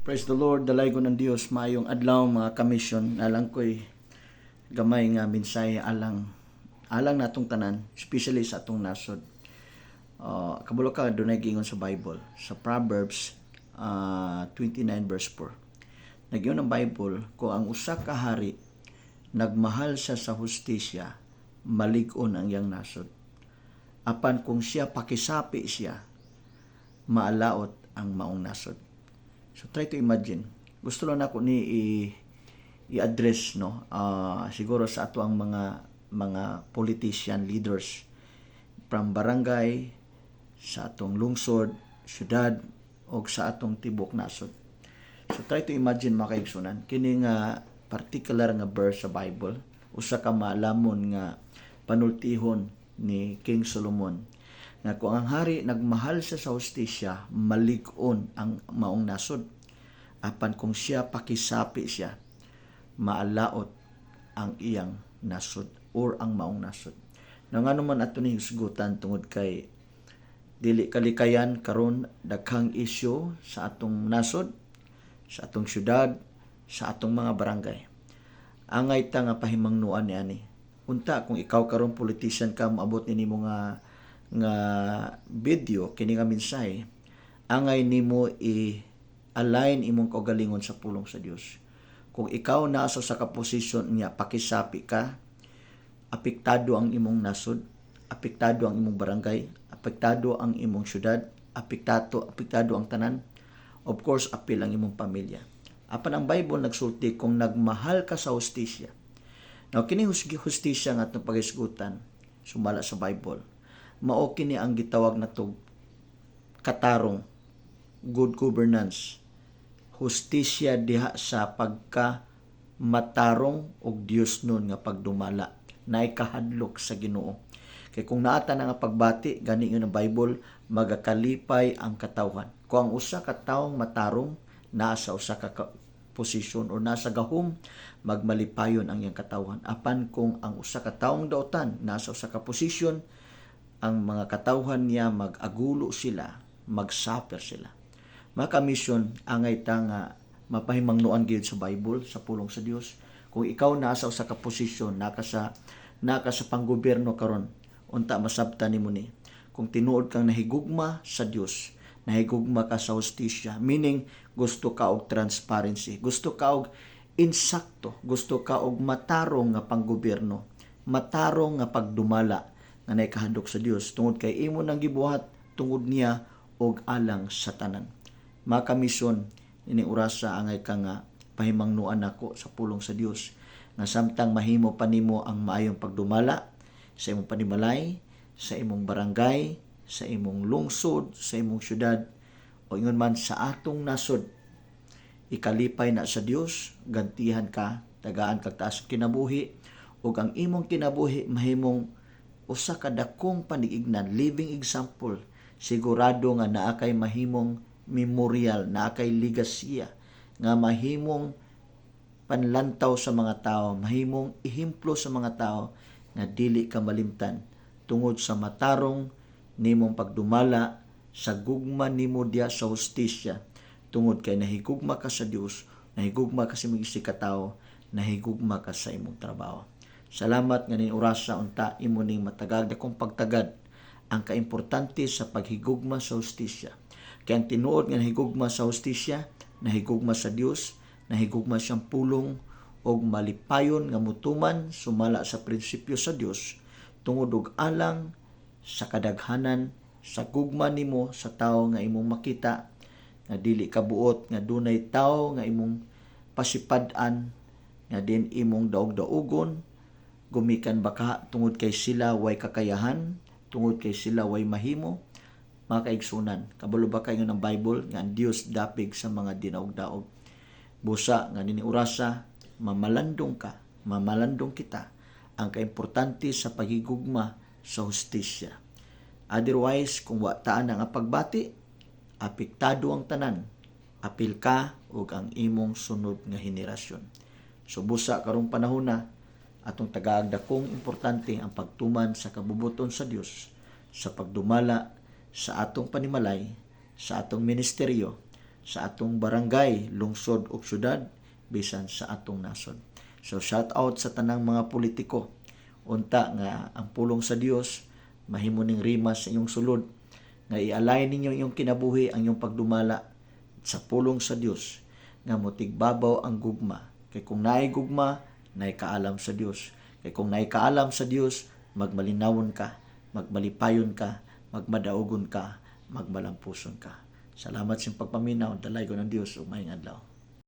Praise the Lord, dalaygon ang Dios. Maayong adlaw, mga kamisyon. Alang ko'y gamay nga mensahe alang alang natong tanan, especially sa atong nasod. Kabalo ka dunay giingon sa Bible sa Proverbs 29 verse 4. Nag-ingon ang Bible, kung ang usa ka hari nagmahal siya sa hustisya, malig-on ang iyang nasod. Apan kung siya pakisapi siya, maalaot ang maong nasod. So try to imagine. Gusto lang nako ni i-address, no, siguro sa ato ang mga politician leaders from barangay, sa atong lungsod, syudad o sa atong tibok nasod. So try to imagine, mga kaigsunan, kini nga particular nga verse sa Bible, usa ka maalamon nga panultihon ni King Solomon nga kung ang hari nagmahal siya sa hustisya, malig-on ang maong nasod. Apan kung siya pakisapi siya, maalaot ang iyang nasod or ang maong nasod. Na ngano man ato ni husgutan? Tungod kay dili kalikayan karon, daghang isyu sa atong nasod, sa atong syudad, sa atong mga barangay. Angay ta nga pahimangnuan ni ani. Unta kung ikaw karon politician ka, moabot ni nimo nga video, kini nga mensahe, angay nimo i-align imong kaugalingon sa pulong sa Dios. Kung ikaw nasa sa kaposisyon niya, pakisapi ka, apektado ang imong nasod, apektado ang imong barangay, apektado ang imong syudad, apektado ang tanan. Of course, apil ang imong pamilya. Apan ang Bible nagsulti kung nagmahal ka sa hustisya. Now, kini hustisya nga atong paghisgutan sumala sa Bible, mao kini ang gitawag nato katarong, good governance, hustisya diha sa pagka matarong og Dios nun nga pagdumala naay kahadlok sa Ginoo. Kay kung naata na nga pagbati, gani ingon ang Bible, magakalipay ang katawhan. Kung ang usa ka taong matarong naa sa usa ka posisyon o nasa gahom, magmalipayon ang iyang katawhan. Apan kung ang usa ka taong daotan nasa usa ka posisyon, ang mga katawhan niya mag-agulo sila, mag-suffer sila. Mga kamisyon, angay ta nga mapahimangnuan gyud sa Bible, sa pulong sa Dios. Kung ikaw nasa usa ka posisyon, naka sa panggobyerno karon, unta masabtan nimo ni. Kung tinuod kang nahigugma sa Dios, nahigugma ka sa hustisya, meaning gusto ka og transparency, gusto ka og insakto, gusto ka og matarong nga panggobyerno, matarong nga pagdumala nga naay kahadlok sa Dios, tungod kay imo nang gibuhat tungod niya og alang sa tanan. Mga kamisyon, ining orasa angay ka nga pahimangnuan nako sa pulong sa Dios nga samtang mahimo pa nimo ang maayong pagdumala sa imong panimalay, sa imong barangay, sa imong lungsod, sa imong syudad o ingon man sa atong nasod, ikalipay na sa Dios, gantihan ka, tagaan kag taas kinabuhi ug ang imong kinabuhi mahimong usa ka dakong panigignan, living example. Sigurado nga naa kay mahimong memorial, naa kay ligasiya nga mahimong panlantaw sa mga tao, mahimong ehemplo sa mga tao nga dili ka malimtan tungod sa matarong nimong pagdumala, sa gugma nimo diya sa hustisya, tungod kay nahigugma ka sa Dios, nahigugma ka sa imong isigkatawo, nahigugma ka sa imong trabaho. Salamat nga ning orasa unta imo ning matagag dakong pagtagad ang kaimportante sa paghigugma sa hustisya. Kay ang tinuod nga nahigugma sa hustisya, nahigugma sa Dios, nahigugma siyang pulong og malipayon nga mutuman sumala sa prinsipyo sa Dios tungod og alang sa kadaghanan, sa gugma nimo sa tawo nga imong makita, nga dili ka buot nga dunay tawo nga imong pasipad-an nga din imong daog-daugon gumikan baka tungod kay sila way kakayahan, tungod kay sila way mahimo. Mga kaigsunan, kabalo ba kayo ng Bible nga ang Dios dapig sa mga dinaog-daog? Busa nga nini orasa mamalandong ka, mamalandong kita ang kaimportante sa paghigugma sa hustisya. Otherwise, kung wa taan ang pagbati, apektado ang tanan, apil ka ug ang imong sunod nga henerasyon. So busa karong panahon na atong tagaag dakong importante ang pagtuman sa kabubuton sa Dios sa pagdumala sa atong panimalay, sa atong ministeryo, sa atong barangay, lungsod ug syudad, bisan sa atong nasod. So shout out sa tanang mga politiko. Unta nga ang pulong sa Dios mahimo ning rima sa inyong sulod, nga i-align ninyo inyong kinabuhi, ang inyong pagdumala sa pulong sa Dios, nga motigbabaw ang gugma. Kay kung naay gugma, naay kaalam sa Dios. Kay kung naay kaalam sa Dios, magmalinawon ka, magmalipayon ka, magmadaugon ka, magmalampuson ka. Salamat sa inyong pagpaminaw. Dalaygon ang Dios ug maayong adlaw.